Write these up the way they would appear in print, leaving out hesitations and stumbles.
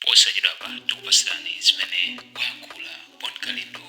Posachedwapa tikupasirani zimene wayankhula Bon Kalindo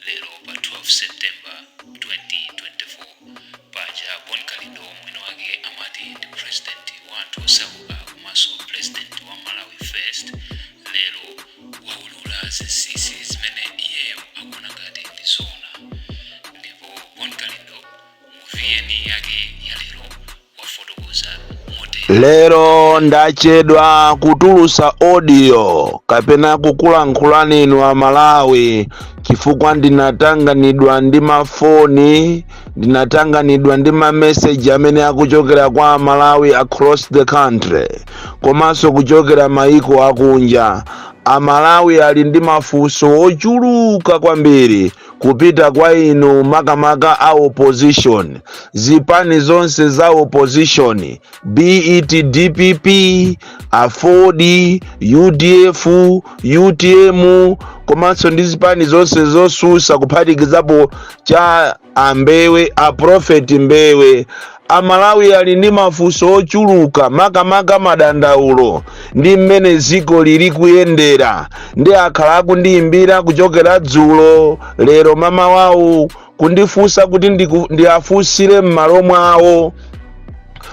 lero pa 12 September 2024. Paja Bon Kalindo mwini wake amati ndi president wa anthu osauka komanso president wa Malawi First. Lero waulula zinsinsi zimene iyeyo akuona ngati ndi zoona, ndipo Bon Kalindo mu VN yake ya lero wafotokoza motere. Lero ndachedwa kutulusa audio kapena kukulankhulani inu Amalawi chifukwa ndinatanganidwa ndi mafoni, ndinatanganidwa ndi mameseji amene akuchokera kwa Amalawi across the country komanso kuchokera maiko akunja. Amalawi ali ndi mafunso ochuluka kwambiri kupita kwa inu, makamaka a opposition, zipani zonse za opposition, be it DPP, AFORD, UDF, UTM, komanso ndi zipani zonse zosusa, kuphatikizapo cha Ambewe, a Prophet Mbewe. Amalawi ali ndi mafunso ochuluka, makamaka madandaulo ndi mmene ziko lili kuyendera, ndi akhala akundiyimbira kuchokera dzulo, lero mama wawo, kundifunsa kuti ndiafunsire m'malo mwawo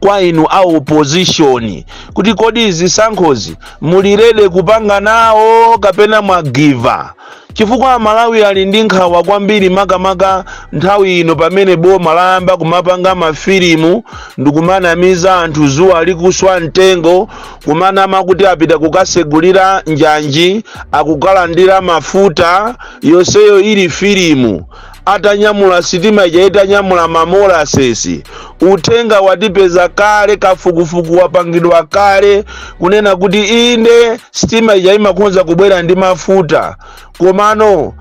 kwa inu a opposition kuti kodi zisankhozi muli ready kupanga nawo kapena mwagiva? Chifukwa Amalawi ali ndi nkhawa kwambiri, makamaka nthawi ino pamene boma layamba kumapanga mafilimu ndikumanamiza anthu zuwa likuswa mtengo, kumanama kuti apita kukasegulira njanji, akukalandira mafuta, yonseyo ili filimu, atanyamula sitima ija itanyamula ma molasses. Uthenga watipeza kale, kafukufuku wapangidwa kale kunena kuti inde, sitima ija imakhonza kubwera ndi mafuta, komano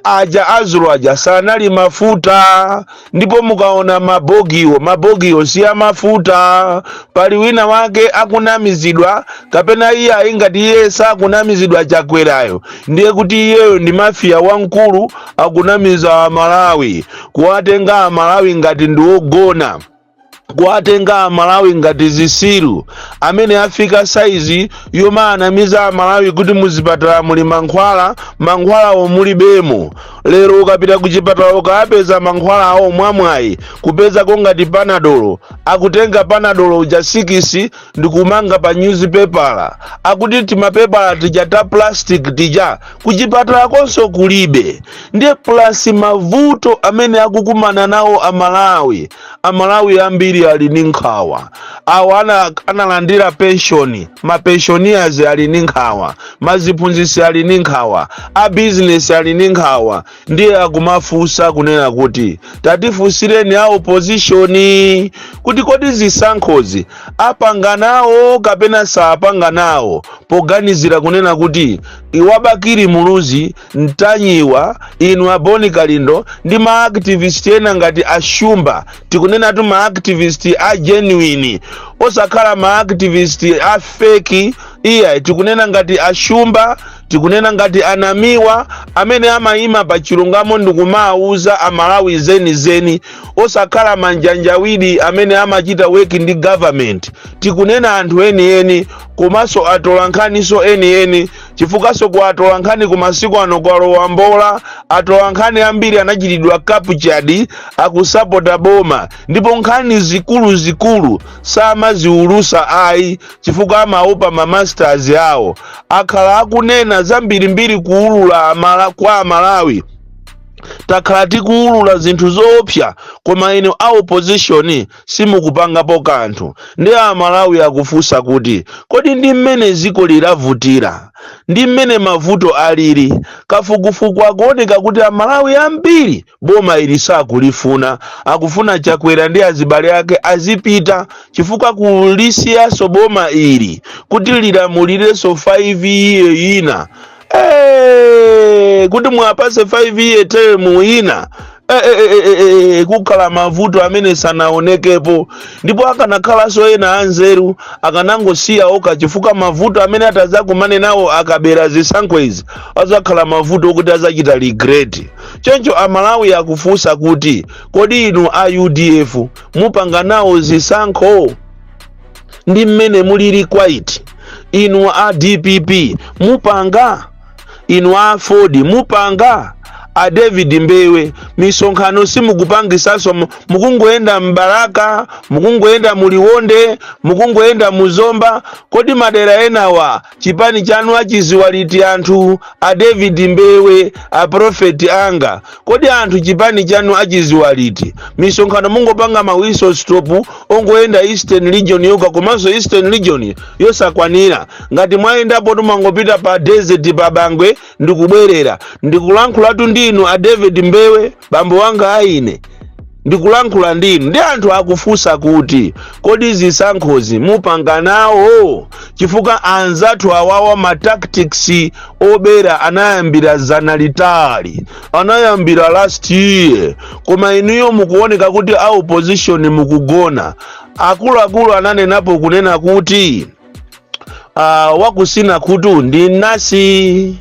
aja azulo aja sanali mafuta. Ndipo mukaona mabogiwo, mabogiwo si amafuta. Pali wina wake akunamizidwa, kapena iye ayingati iye sakunamizidwa Chakwerayo, ndiye kuti iyeyo ndi mafia wamkulu, akunamiza Amalawi, kuwatenga Amalawi ngati ndi ogona, kuwatenga Amalawi ngati zisilu, amene afika saizi yomaanamiza Amalawi kuti muzipatala muli mankhwala, mankhwalawo mulibemo. Lero ukapita kuchipatala ukapeza mankhwalawo, mwamwayi kupezako ngati Panadolo. Akutenga Panadolo uja 6 ndikumanga pa newspaper, akuti timapepala tija ta plastic tija, kuchipatala konso kulibe. Ndiye plus mavuto amene akukumana nawo Amalawi, Amalawi ambiri ali ndi nkhawa. Awo analandira pension, ma pensioners ali ndi nkhawa, maziphunzitsi ali ndi nkhawa, a business ali ndi nkhawa. Ndiye akumafunsa kunena kuti tatifunsireni a opposition kuti kodi zisankhozi apanga nawo kapena sapanga nawo, poganizira kunena kuti iwa Bakili Muluzi, Mtanyiwa, inu Aboni Kalindo ndi ma activist ena ngati Ashumba, tikunenatu ma activist a genuine, osakhala ma activist a fake iya. Tikunena ngati Ashumba, tikunena ngati Anamiwa, amene amayima pa chilungamo ndikumawuza Amalawi zenizeni, osakhala manjanjawidi amene amachita work ndi government. Tikunena anthu enieni, komanso atolankhaniso enieni, chifukwaso ku atolankhani kumasiku ano kwalowa mbola. Atolankhani ambiri anachitidwa captured, akusapota boma, ndipo nkhani zikulu zikulu samaziulusa ayi, chifukwa amaopa ma masters awo. Akhala akunena zambirimbiri kuulula kwa Amalawi, takhala tikuulula zinthu zoopsa, koma inu a opposition simukupangapo kanthu. Ndi Amalawi akufunsa kuti kodi ndi mmene ziko lilavutira, ndi mmene mavuto alili, kafukufuku akuoneka kuti Amalawi ambiri boma ili sakulifuna, akufuna Chakwera ndi azibale ake azipita, chifukwa kulisiyaso boma ili kuti lilamulirenso 5 year ina, kuti mwapase 5 year term ina, kukhala mavuto amene sanaonekepo. Ndipo akanakhalanso ena anzeru akanangosiya okha, chifukwa mavuto amene atazakumane nawo akabera zisankho izi azakhala mavuto okuti azachita regret. Choncho Amalawi akufunsa kuti kodi inu a UDF mupanga nawo zisankho ndi mmene mulili quiet? Inu a DPP mupanga nawo zisankho? Inu a DPP mupanga? Inu a Ford mupanga? A David Mbewe, misonkhano simukupangisanso, mukungoyenda mBalaka, mukungoyenda muLionde, mukungoyenda muZomba. Kodi madera enawa chipani chanu achiziwa liti anthu? A David Mbewe, a prophet anga, kodi anthu chipani chanu achiziwa liti? Misonkhano mungopanga ma whistle stop, ongoyenda Eastern Region yoka, komanso Eastern Region yosakwanira. Ngati mwayendapo, tumangopita pa desert pa Bangwe ndikubwerera. Ndikulankhulatu ndinu a David Mbewe, bambo wanga aine, ndikulankhula ndinu. Ndi anthu akufunsa kuti kodi zisankhozi mupanga nawo? Chifukwa anzathu awawa ma tactics obera anayambira zana litali, anayambira last year, koma inuyo mukuoneka kuti a opposition mukugona. Akuluakulu ananenapo kunena kuti wakusina khutu ndi nasi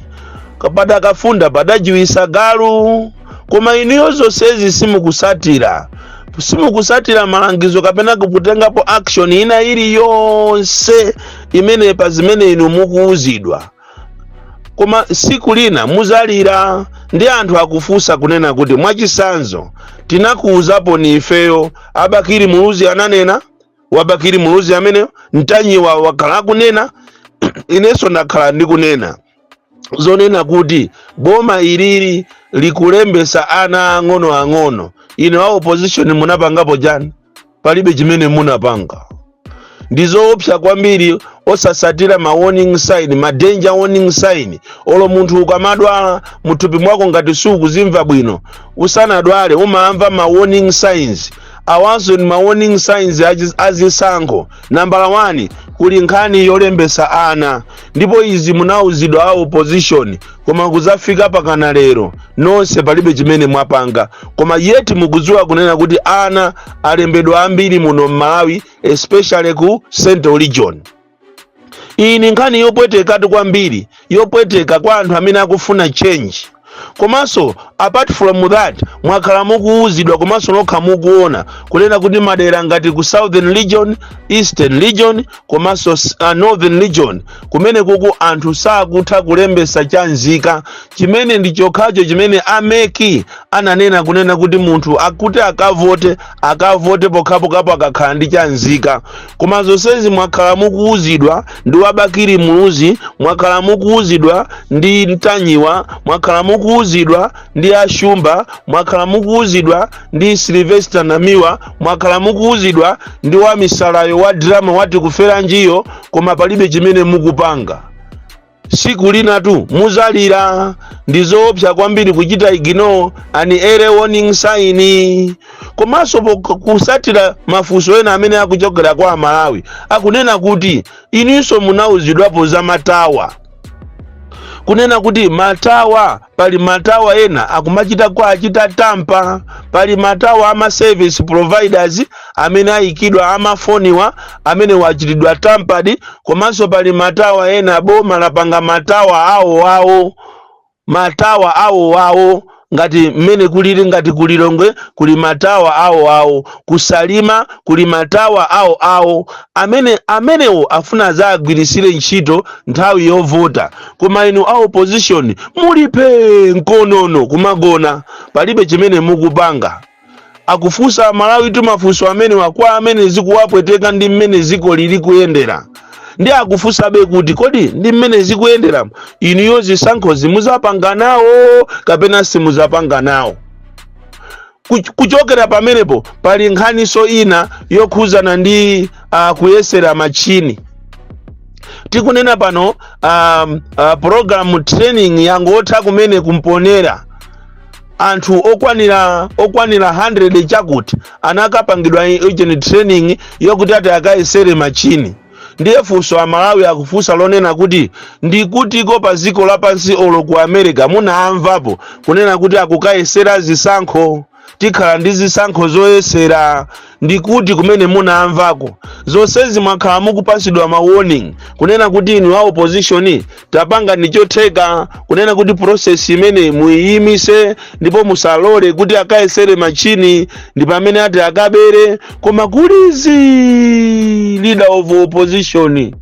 kapada kafunda padajiwisa galu. Koma inuyo zonsezi simukusatira, simukusatira malangizo kapena kutengapo action ina iliyonse imene pa zimene inu mukuuzidwa. Koma siku lina muzalira. Ndi anthu akufunsa kunena kuti, mwachisanzo, tinakuuzapo ni ifeyo, aBakili Muluzi ananena, waBakili Muluzi ameneyo, Mtanyiwa wakhala akunena, inenso ndakhala ndikunena zonena kuti boma ilili likulembesa ana ang'onoang'ono. Ine wa opposition munapangapo chani? Palibe chimene munapanga. Ndizoopsa kwambiri osasatira ma warning sign, ma danger warning sign. Olo munthu ukamadwala muthupi mwako, ngati sukuzimva bwino, usanadwale umamva ma warning signs. Awanso ni ma warning signs azisankho. Nambala 1, kuli nkhani yolembesa ana, ndipo izi munauzidwa a opposition, koma kuzafika pakana lero nonse palibe chimene mwapanga. Koma yet mukudziwa kunena kuti ana alembedwa ambiri muno mMalawi, especially ku Central Region. Iyi ni nkhani yopwetekatu kwambiri, yopweteka kwa anthu amene akufuna change. Komanso apart from that, mwakhala mukuuzidwa komanso nokha mukuona kunena kuti madera ngati ku Southern Region, Eastern Region komanso Northern Region, kumene kuku anthu sakutha kulembesa chanzika, chimene ndi chokhacho chimene a MEC ananena kunena kuti munthu akuti akavote, akavote pokhapokhapo akakhala ndi chanzika. Koma zonsezi mwakhala mukuuzidwa ndi waBakili Muluzi, mwakhala mukuuzidwa ndi Mtanyiwa, mwakhala mukuuzidwa ndi Ashumba, mwakhala mukuuzidwa ndi Sylvester Namiwa, mwakhala mukuuzidwa ndi wamisalayo wa drama wati kufera njiyo, koma palibe chimene mukupanga. Siku linatu muzalira. Ndi zoopsa kwambiri kuchita ignore an early warning sign. Komanso kusatira mafunso ena amene akuchokera kwa Amalawi, akunena kuti inunso munauzidwapo za ma tower, kunena kuti ma tower, pali ma tower ena akumachita kwa achita tamper. Pali ma tower ama service providers amene ayikidwa amafoniwa amene wachitidwa tampered. Komanso pali ma tower ena boma lapanga ma tower awo awo, ma tower awo awo, ngati mmene kulili ngati kuLilongwe kuli ma tower awo awo, kuSalima kuli ma tower awo awo, amene amenewo afuna azagwirisire ntchito nthawi yovota. Koma inu a opposition mulipe nkonono kumagona, palibe chimene mukupanga. Akufunsa Malawi tu mafunso amene kwa amene zikuwapweteka ndi mmene ziko lili kuyendera. Ndi akufunsabe kuti kodi ndi mmene zikuyendera, inuyo zisankhozi muzapanga nawo kapena simuzapanga nawo? Kuchokera pamenepo, pali nkhaniso ina yokhuzana ndi kuyesera machini. Tikunena pano, program training yangotha kumene kumponera anthu okwanira 100 chakuti anakapangidwa agent training yokuti ati akayesere machini. Ndiye funso Amalawi akufunsa lonena kuti ndikutiko pa dziko lapansi, olo ku America, munamvapo kunena kuti akukayesera zisankho, tikhala ndi zisankho zoyesera? Ndikuti kumene munamvako? Zonsezi mwakhala mukupasidwa ma warning kunena kuti inu a opposition tapanga ndi chotheka kunena kuti process imene muyiyimise ndipo musalole kuti akayesere machini, ndi pamene ati akabere. Koma kulizi leader of opposition.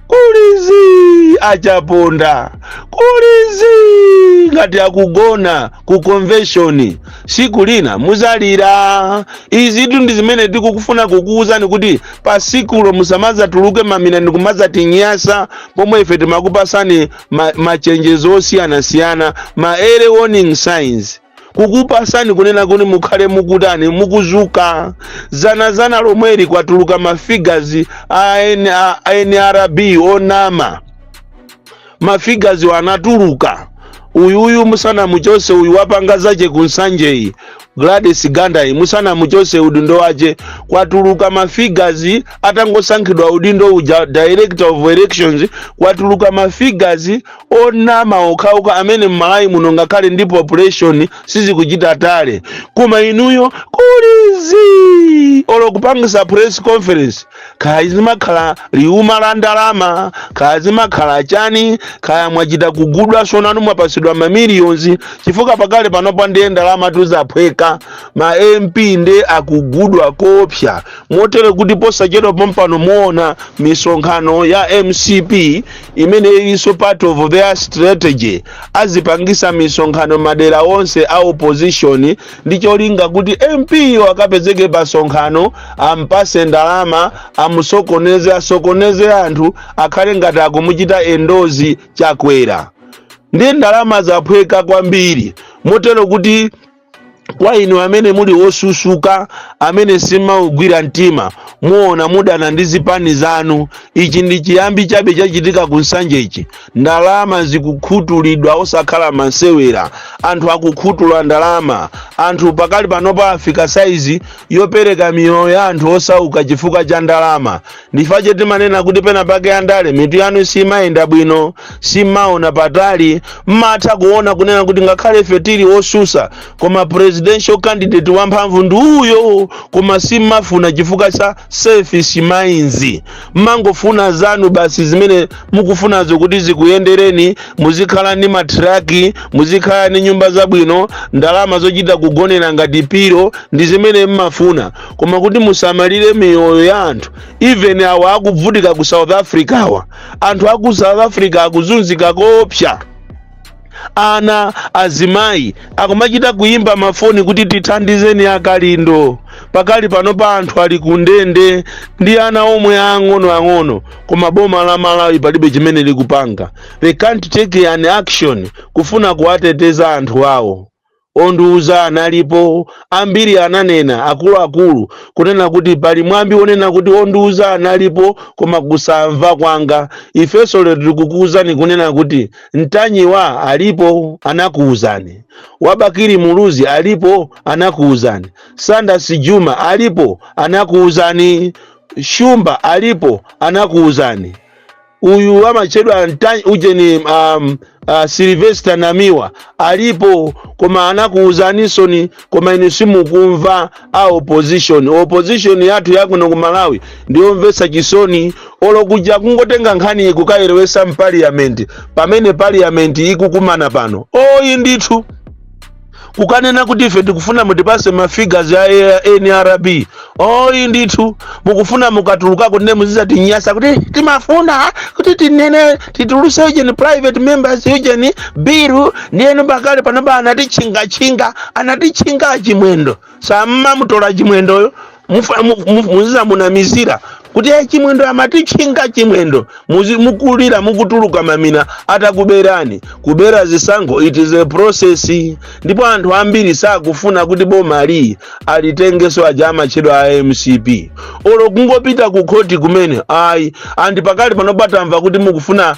Kulizi achaponda, kulizi ngati akugona ku convention. Siku lina muzalira. Izitu ndi zimene tikukufuna kukuwuzani kuti pasikulo musamazatuluke mamina ndikumazatinyasa pomwe ife timakupasani machenjezo osiyanasiyana, ma early warning signs, kukupasani kunena kuti mukhale mukutani, mukuzuka. Zanazana lomweli kwatuluka ma figures a NRB onama. Ma figures anatuluka. Uyuyu musanamuchose, uyu wapanga zache ku Nsanjeyi, Gladys Gandayi, musanamuchose udindo wache, kwatuluka ma figures atangosankhidwa udindo uja, director of elections. Kwatuluka ma figures onama okhaokha amene mmalawi muno ngakhale ndi population sizikuchita tale. Koma inuyo kulizi, olo kupangisa press conference, kaya zimakhala liuma la ndalama, kaya zimakhala chani, kaya mwachita kugudwa sonanu, mwapasidwa ma millions, chifukwa pakale panopa ndiye ndalama tuzaphweka. Ma MP nde akugudwa kopsa motere kuti posachedwa pompano muona misonkhano ya MCP imene ilinso part of their strategy. Azipangisa misonkhano madera onse a opposition ndi cholinga kuti MP akapezeke pa sonkhano, ampase ndalama, amusokoneze, asokoneze anthu, akhale ngati akumuchita endorse Chakwera. Ndi ndalama zaphweka kwambiri motero kuti kwa inu amene muli osusuka, amene simaugwira mtima, muona mudana ndi zipani zanu. Ichi ndi chiyambi chabe chachitika ku Nsanjechi. Ndalama zikukhutulidwa osakhala masewera. Anthu akukhutula ndalama. Anthu pakali panopa afika saizi yopereka miyoyo ya anthu osauka chifukwa cha ndalama. Ndifache timanena kuti pena pake andale mitu yanu simayenda bwino, simaona patali. Mmatha kuona kunena kuti ngakhale ife tili osusa, koma presidential candidate wamphamvu ndi uyo, koma simmafuna chifukwa cha selfish minds. Mmangofuna zanu basi, zimene mukufunazo kuti zikuyendereni, muzikhala ndi matraki, muzikhala ndi nyumba zabwino, ndalama zochita kugonera ngati piro, ndi zimene mmafuna. Koma kuti musamalire miyoyo ya anthu, even awa akuvutika ku South Africa, awa anthu aku South Africa akuzunzika koopsa, ana, azimayi akumachita kuyimba mafoni kuti tithandizeni akalindo. Pakali pano pa anthu ali kundende ndi ana omwe ang'ono ang'ono, koma boma la Malawi palibe chimene likupanga. They can't take an action kufuna kuwateteza anthu awo. Ondiuza analipo ambiri, ananena akuluakulu kunena kuti pali mwambi wonena kuti ondiuza analipo koma kusamva kwanga. Ifenso lero tikukuwuzani kunena kuti Mtanyiwa alipo, anakuwuzani. Wabakiri Muluzi alipo, anakuwuzani. Sanders Juma alipo, anakuwuzani. Shumba alipo, anakuwuzani. Uyu amachedwa ujeni Sylvester Namiwa alipo, koma anakuwuzanisoni, koma inu simukumva. A opposition, opposition yathu yakuno ku Malawi ndiyomvetsa chisoni. Olo kuja kungotenga nkhani kukayerewesa m'parliament, pamene parliament ikukumana pano, oyi ndithu, kukanena kuti ife tikufuna mutipase ma figures ya NRB, oyi ndithu, mukufuna mukatulukako ndiye muzizatinyasa kuti timafuna kuti tinene, tituluse ujeni, private members ujeni bill. Ndiyeno pakale panopa anatichinga-chinga, anatichinga Chimwendo, sammamutola Chimwendoyo. Muzizamunamizira kuti Chimwendo amatichinga Chimwendo." Mukulira, mukutuluka mamina atakuberani. Kubera zisankho, it is a process, ndipo anthu ambiri sakufuna kuti bomali alitengeso aja amatchedwa a MCP. Olo kungopita ku khoti kumene ayi. Andi pakali pano patamva kuti mukufuna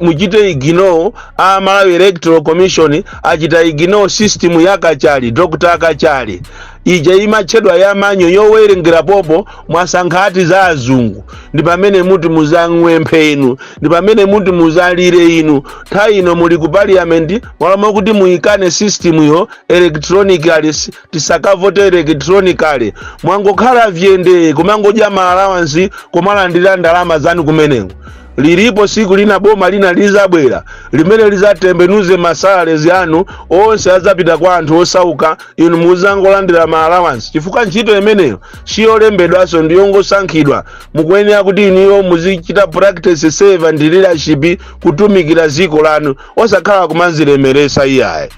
muchite ignore a Malawi Electoral Commission, achita ignore system ya Kachali, Dr Kachali, ija imatchedwa ya manual yowerengera popo. Mwasankha ati za azungu. Ndi pamene muti muzang'wemphe inu, ndi pamene muti muzalire inu. Nthawi ino muli ku parliament, mwalamo kuti muyikane system yo electronically, tisakavote electronically. Mwangokhala vyende, kumangodya ma allowance, kumalandira ndalama zanu kumeneko. Lilipo siku lina boma lina lizabwera limene lizatembenuze ma salaries anu onse, azapita kwa anthu osauka, inu muzangolandira ma allowance, chifukwa ntchito imeneyo siyolembedwanso, ndiyongosankhidwa. Mukuyenera kuti inuyo muzichita practice servant leadership, kutumikira dziko lanu, osakhala kumazilemeresa iyayi.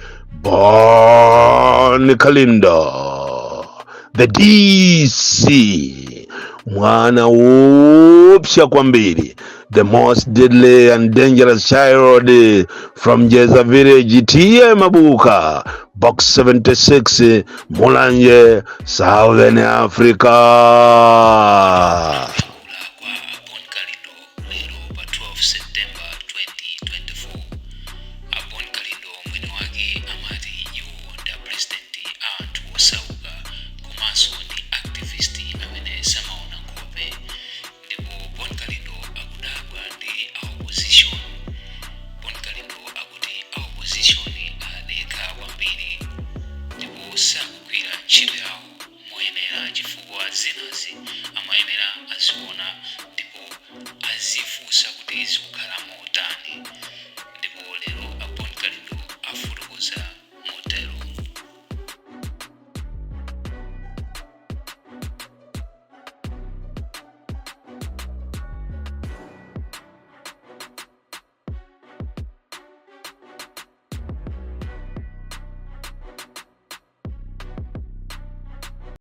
Bon Kalindo, the DC, mwana wopsa kwambiri, the most deadly and dangerous child from Jeza Village, T/A Mabuka, Box 76, Mulanje, Southern Africa.